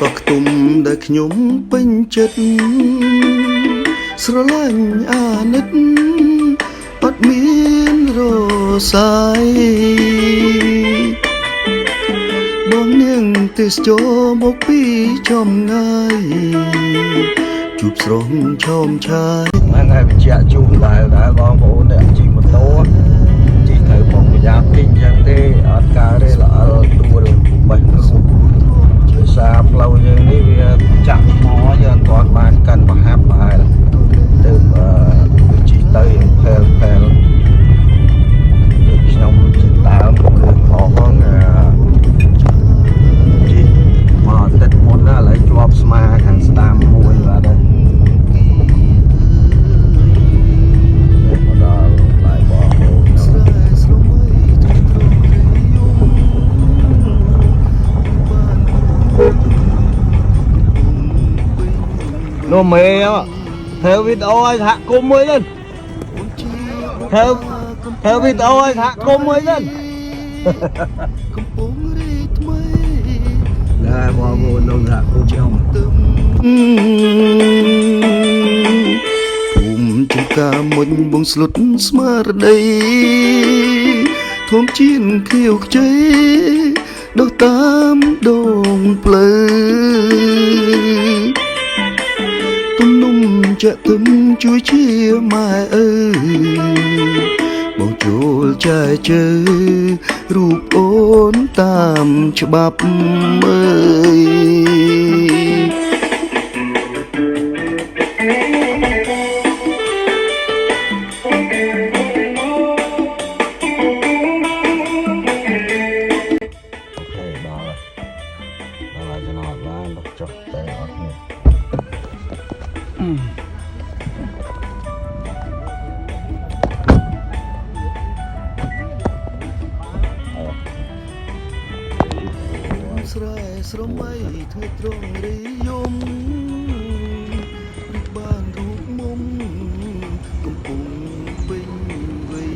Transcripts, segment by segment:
ក៏ខ្ទុំដែលខ្ញុំពេញចិត្តស្រឡាញ់អាណិតអត់មានរសាយបងនាងទេសចរមកពីចម្ងាយជួបស្រងឆោមឆាយ ហ្នឹងហើយបញ្ជាក់ជូនដែរដែរបងប្អូនអ្នកជិះម៉ូតូជិះត្រូវប្រុងប្រយ័ត្នតិចអញ្ចឹងទេអត់ការទេល្អិលដួលបេះគ្រូដោយសារផ្លូវយើងនេះវាចាក់ថ្មយើងអត់ទាន់បានកាន់ប្រហាប់ប្រហែលទើបអឺវាជិះទៅរៀងផែលផែលដូចខ្ញុំជាដើមរឿងផងហ្នឹងអឺជិះមកអាទិត្យមុនណាឥឡូវជាប់ស្មាខាងស្ដាំមួយបាទហើយ មកដល់ឡាយបងប្អូន ស្រែស្រមៃត្រត្រង់រីយំបាន នោះមេធ្វើវីដេអូឲ្យសហគមន៍មួយទៅ អូនជា ធ្វើធ្វើវីដេអូឲ្យសហគមន៍មួយទៅ កំពុងរីថ្មី ណែបងប្អូនក្នុងសហគមន៍ខ្ញុំ ទឹមភូមិចំការមុញបងស្លុតស្មារតីធំជាងខៀវខ្ចីដោះតាមដងផ្លូវ ទំនុំចាក់ទឹមជួយជាម៉ែអើយបងចូលចែជើរូបអូនតាមច្បាប់អើយ OK ដល់ហើយដល់ហើយចំណតបានចុះទៅអត់នេះ ស្រែស្រមៃថ្ងៃត្រង់រីយំរិបបានរូបមុំកំពុងពេញវ័យ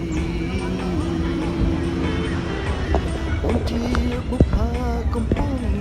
អូនជាបុប្ផាកំពុង